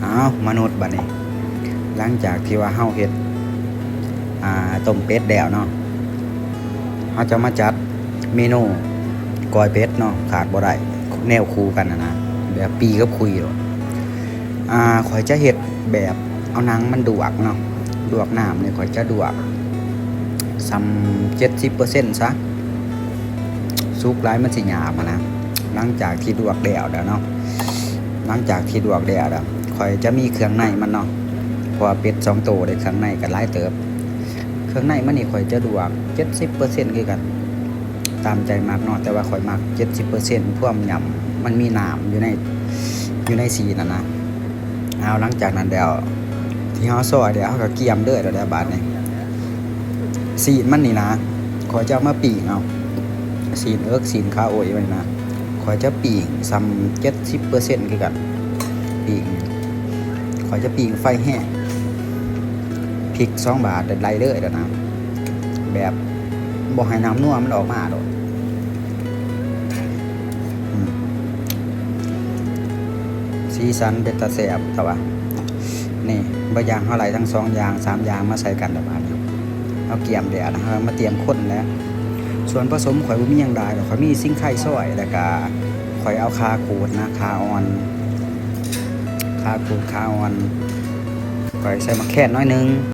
ອ້າວ ມະນຸດ ບັດນີ້ ຫຼັງຈາກທີ່ວ່າເຮົາເຮັດ ອ່າ ຕົ້ມເປັດແລ້ວເນາະ ເຮົາຈະມາຈັດເມນູກ້ອຍເປັດເນາະ ຂາດບໍ່ໄດ້ ແນວຄູ່ກັນນະນະ ແບບປີ້ກັບຂຸຍໂລດ. ອ່າ ຂ້ອຍຈະເຮັດແບບເອົາໜັງມັນດວກເນາະ ດວກນ້ຳນີ້ ຂ້ອຍຈະດວກສ່ຳເຈັດສິບເປີເຊັນຊະ ສຸກຫຼາຍມັນຊິຫຍາບຫັ້ນນະ. ຫຼັງຈາກທີ່ດວກແລ້ວແລ້ວເນາະ ຫຼັງຈາກທີ່ດວກແລ້ວແລ້ວ ຂ້ອຍຈະມີເຄື່ອງໃນມັນເນາະ ເພາະວ່າເປັດສອງໂຕເດ້ ເຄື່ອງໃນກໍຫຼາຍເຕີບ. ເຄື່ອງໃນມັນນີ້ຂ້ອຍຈະດວກເຈັດສິບເປີເຊັນຄືກັນ ຕາມໃຈມັກເນາະ ແຕ່ວ່າຂ້ອຍມັກເຈັດສິບເປີເຊັນ ພວມຫຍ້ຳມັນມີນ້ຳຢູ່ໃນ ຢູ່ໃນຊີ້ນຫັ້ນນະ. ເອົາ ຫຼັງຈາກນັ້ນແລ້ວ ທີ່ເຮົາຊອຍແລ້ວ ເຮົາກໍກຽມເລີຍແລ້ວບາດນີ້. ຊີ້ນມັນນີ້ນະ ຂ້ອຍຈະເອົາມາປີ້ງເອົາ ຊີ້ນເອິກ ຊີ້ນຂາໂອ້ຍມັນນະ ຂ້ອຍຈະປີ້ງສ່ຳເຈັດສິບເປີເຊັນຄືກັນ ປີ້ງ ຂ້ອຍຈະປີ້ງໄຟແຮງ ພິກສອງບາດໄດ້ເລີຍແລ້ວນະ ແບບບໍ່ໃຫ້ນ້ຳນົວມັນອອກມາໂລດ. ອືມ ສີສັນເປັນຕາແຊບແຕ່ວ່າ ນີ້ ບາງຢ່າງເຮົາໄລ່ທັງສອງຢ່າງສາມຢ່າງມາໃສ່ກັນແລ້ວບາດນີ້ ເຮົາກຽມແລ້ວນະ ເຮົາມາຕຽມຄົນແລ້ວ. ສ່ວນປະສົມຂ້ອຍບໍ່ມີຫຍັງຫຼາຍດອກ ຂ້ອຍມີສິງໄຄຊອຍ ແລ້ວກະຂ້ອຍເອົາຂ່າຂູດນະ ຂ່າອ່ອນ ຂ່າຂູດ ຂ່າອ່ອນ ຂ້ອຍໃສ່ໝາກແຄນໜ້ອຍໜຶ່ງ